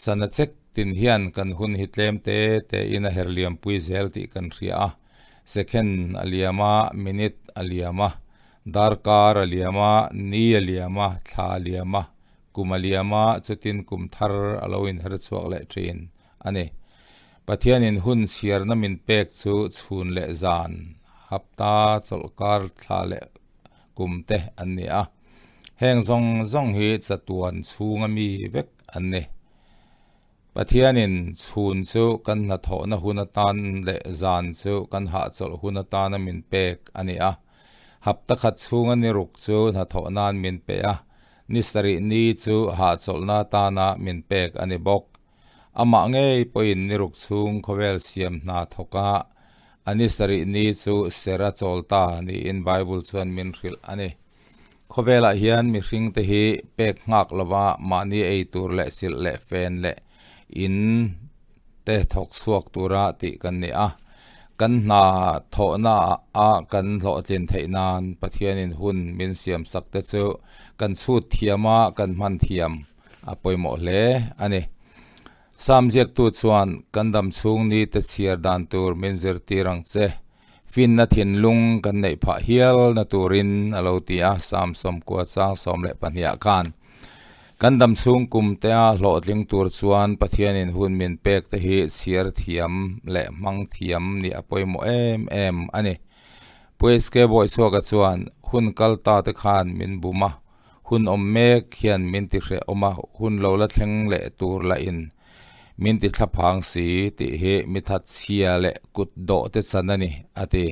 Sana chek tin hian kan hun hi tlem te te in a her liam pui zel tih kan hria a. Second a liam a, minute a liam a, darkar a liam a, ni a liam a, thla a liam a, kum a liam a, chutin kum thar a lo inher chhuak leh thin a ni. Pathianin hun chhiarna min pek chu chhun leh zan, hapta, chawlhkar, thla leh kum te an ni a. Heng zawng zawng hi chatuan chhunga mi vek an ni. Pathianin chhun chu kan hnathawhna hun atan leh zan chu kan hahchawlh hun atana min pek a ni a. Hapta khat chhunga ni ruk chu hnathawh nan min pe a, ni sarih ni chu hahchawlhna atana min pek a ni bawk. Amah ngei pawhin ni ruk chhung khawvel siam hna thawk a, a ni sarih ni chu ser a chawl ta niin Bible chuan min hrilh a ni. Khawvelah hian mihringte hi pek nghak lova mahni ei tur leh silh leh fen leh in te thawk chhuak tura tih kan ni a. Kan hna thawhna ah kan hlawhtlin theih nan Pathianin hun min siam sak te chu kan chhut thiam a, kan hman thiam a pawimawh hle a ni. Sam ziaktu chuan kan dam chhung ni te chhiar dan tur min zirtir ang che. Finna thinlung kan neih phah hial na turin a lo ti a, Sam sawmkua chang 12 ah khan. Kan dam chhung kum te a hlawhtling tur chuan Pathianin hun min pek te hi chhiar thiam leh hmang thiam nih a pawimawh em em a ni. Pu SK Bawichhuaka chuan hun kal ta te khan min bum a, hun awm mek hian min ti hrehawm a, hun lo la thleng leh tur lah in Min ti thlaphang si tih hi mi thatchhia leh kut dawh te chan a ni, a ti.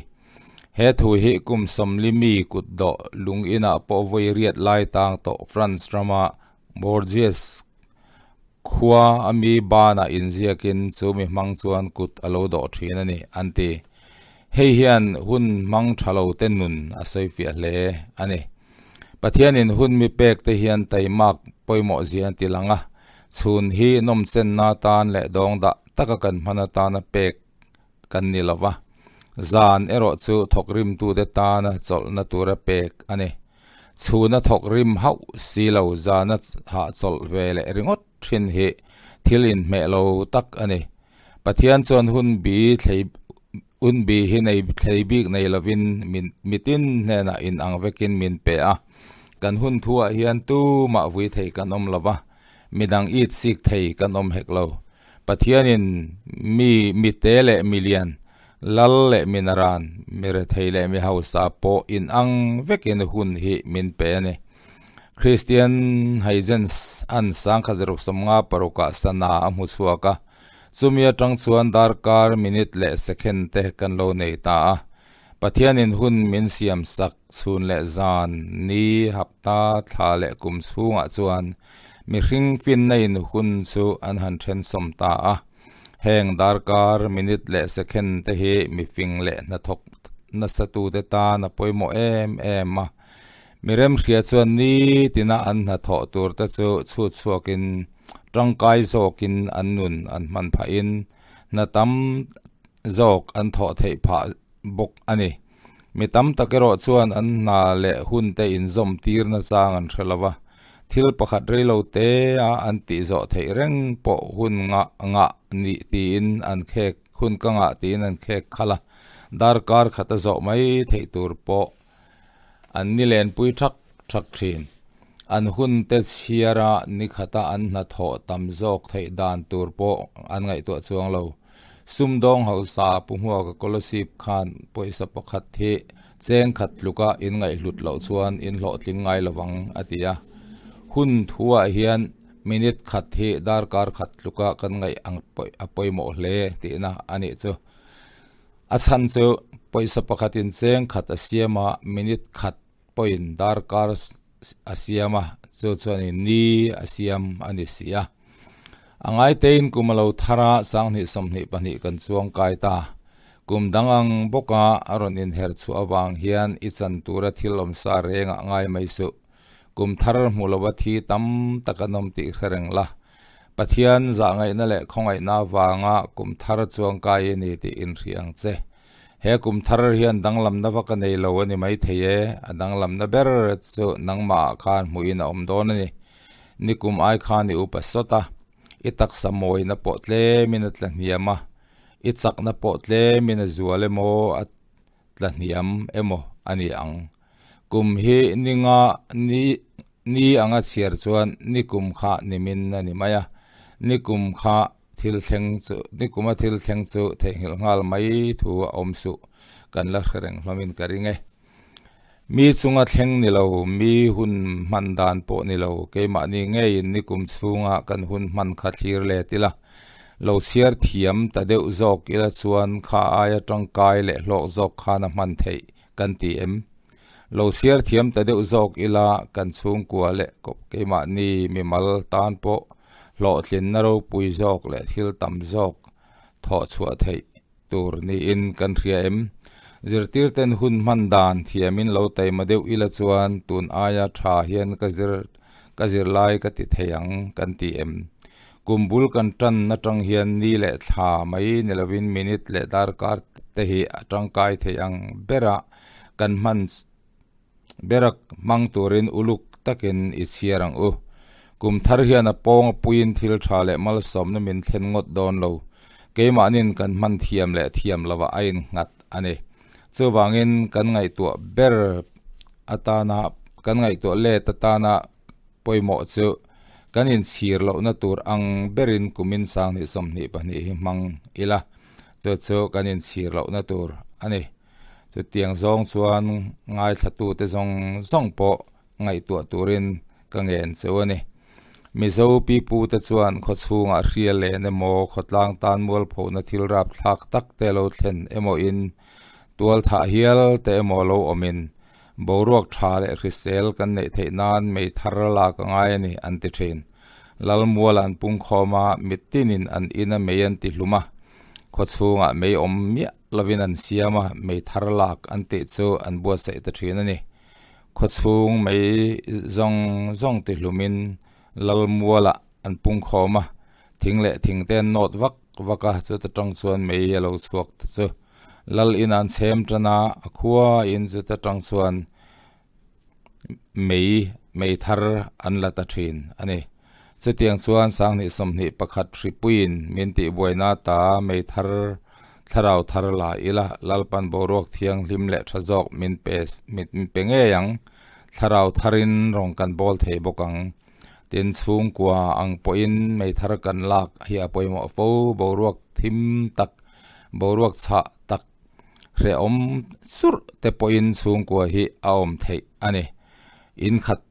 He thu hi kum sawmli mi kut dawh lung inah pawh vawi riat lai tang tawh France rama Bourges khua a mi banah inziakin chu mi hmang chuan kut a lo dawh thin a ni, an ti. Hei hian hun hmang tha lo te nun a sawifiah hle a ni. Pathianin hun mi pek te hian taimak pawimawh zia an ti lang a, chhun hi nawmchenna atan leh dawng dah taka kan hman atana pek kan ni lo va, zan erawh chu thawkrimtute tana chawlhna tura pek a ni. Chhuna thawkrim hauh si lo zana hahchawlh ve leh ringawt thin hi thil inhmeh lo tak a ni. Pathian chuan hun bi thlei hun bi hi nei thlei bik nei lovin min mitin hnenah in ang vekin min pe a. Kan hun thuah hian tumah vui thei kan awm lo va, midang it sik thei kan awm hek lo. Pathianin mi mite leh milian, lal leh minaran, mi rethei leh mi hausa pawh in ang vekin hun hi min pe a ni. Christian Huygens an sangkhat zaruk sawmnga parukah sana a hmu chhuak a, chumi atang chuan darkar, minute leh second te kan lo nei ta a. Pathianin hun min siam sak chhun leh zan, ni, hapta, thla leh kum chhungah chuan mihring finna in hun chu an han then sawm ta a. Heng darkar, minute leh second te hi mifing leh hnathawk nasa tute tan a pawimawh em em a. Mi remhria chuan nitina an hnathawh tur te chu chhut chhuakin tangkai zawkin an nun an hman phahin hna tam zawk an thawh theih phah bawk a ni. Mi tam tak erawh chuan an hna leh hun te inzawm tir nachang an hre lo va, thil pakhat reilo te a an tih zawh theih reng pawh hun ngah ngah nih tiin an khek hun ka ngah tiin an khek khalh a, darkar khat a zawh mai theih tur pawh An ni lenpui thak thak thin. An hun te chhiara ni khata an hnathawh tam zawk theih dan tur pawh an ngaihtuah chuang lo. Sumdawng hausa Pu Hmuaka Kolosip khan pawisa pakhat hi cheng khat tluka in ngaihhlut loh chuan in hlawhtling ngai lovang a ti a. Hun thuah hian minute khat hi darkar khat tluka kan ngaih ang a pawimawh hle tihna a nih chu. A chhan chu pawisa pakhatin cheng khat a siam a, minute khat pawhin darkar a siam a, chu chuanin ni a siam a ni si a. A ngaitein kum a lo thar a, sanghnih 22 kan chuang kai ta. Kum dang ang bawka a rawn inher chhuah avang hian i chan tura thil awm sa rengah ngai mai suh. Kum thar hmu lova thi tam tak an awm tih hre reng la. Pathian zahngaihna leh khawngaihna avanga kum thar chuang kai i ni tih inhria ang che. He kum thar hian danglamna vak a nei lo a ni maithei e, a danglamna ber chu nangmahah khan hmuhin a awm dawn a ni. Ni kum ai khan i upa sawt a. I taksa mawina pawh tlemin a tla hniam a, i chakna pawh tlemin a zual emaw a tla hniam emaw a ni ang. Kum hi ni nga ni ni anga chhiar chuan ni kum kha nimin a ni mai a, ni kum kha thil thleng chu ni kuma thil thleng chu theihnghilh nghal mai thu a awm suh kan la hre reng hlawmin ka ring e. Mi chunga thleng ni lo, mi hun hman dan pawh ni lo, keimahni ngeiin nikum chhunga kan hun hman kha thlir let ila, lo chhiar thiam ta deuh zawk ila chuan kha aia tangkai leh hlawk zawk khan a hman theih kan ti em? Lo chhiar thiam ta deuh zawk ila kan chhungkua leh keimahni mimal tan pawh hlawhtlinna ropui zawk leh thil tam zawk thawh chhuah theih tur niin kan hria em? Zirtirten hun hman dan thiamin lo taima deuh ila chuan tun aia tha hian ka zir ka zir lai ka ti thei ang kan ti em? Kum bul kan tan atang hian ni leh thla mai ni lovin minute leh darkar te hi a tangkai thei ang bera kan hman Bera hmang turin uluk takin i chhiar ang u. Kum thar hian a pawng a puiin thil tha leh malsawmna min thlen ngawt dawn lo. Keimahnin kan hman thiam leh thiam lovah a innghat a ni. Chuvangin kan ngaihtuah ber atana kan ngaihtuah let atana pawimawh chu kan inchhir lohna tur ang berin kumin sanghnih 22 hi hmang ila, chu chu kan inchhir lohna tur a ni. Chutiang zawng chuan ngaithlatute zawng zawng pawh ngaihtuah turin ka ngen cheu a ni. Mizo pipute chuan khawchhungah hria len emaw, khawtlang tan mualphona thil rapthlak tak te lo thlen emawin, tualthah hial te emaw lo awmin, boruak tha leh hrisel kan neih theih nan mei thar lak a ngai a ni, an ti thin. Lalmuala an pungkhawm a, mitinin an ina mei an ti hlum a, khawchhungah mei awm miah lovin an siam a, mei thar lak an tih chu an buatsaih ta thin a ni. Khawchhung mei zawng zawng ti hlumin Lalmualah an pungkhawm a, thing leh thing te an nawt vak vak a, chuta tang chuan mei a lo chhuak ta chu. Lal in an chhem tan a, a khua in chuta tang chuan mei mei thar an la ta thin a ni. Chutiang chuan sanghnih 21 hripuiin min tihbuaina ta mei thar thlarau thar la ila Lalpan boruak thianghlim leh tha zawk min pe min pe ngei ang. Thlarau tharin rawng kan bawl thei bawk ang. Tin chhungkua ang pawhin mei thar kan lak hi a pawimawh fo boruak thim tak boruak chhah tak hrehawm surh te pawhin chhungkua hi a awm theih a ni. In khat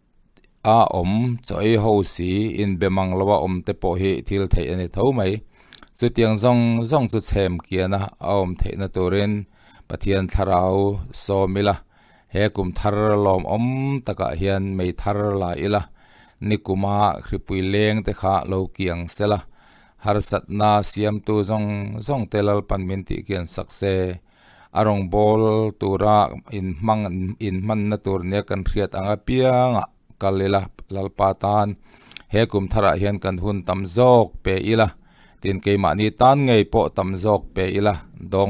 a awm chaw ei ho si inbe mang lo a awm te pawh hi thil theih a ni tho mai. Chutiang zawng zawng chu chhem kiana a awm theihna turin Pathian thlarau sawm ila, he kum thar lawmawm takah hian mei thar la ila, nikuma hripui leng te kha lo kiang sela, harsatna siamtu zawng zawng te Lalpan min tih kian sak se. A rawngbâwl tura inhmang inhmanna tur nia kan hriat ang apiangah kal ila Lalpa tan he kum tharah hian kan hun tam zawk pe ila tin keimahni tan ngei pawh tam zawk pe ila dawng.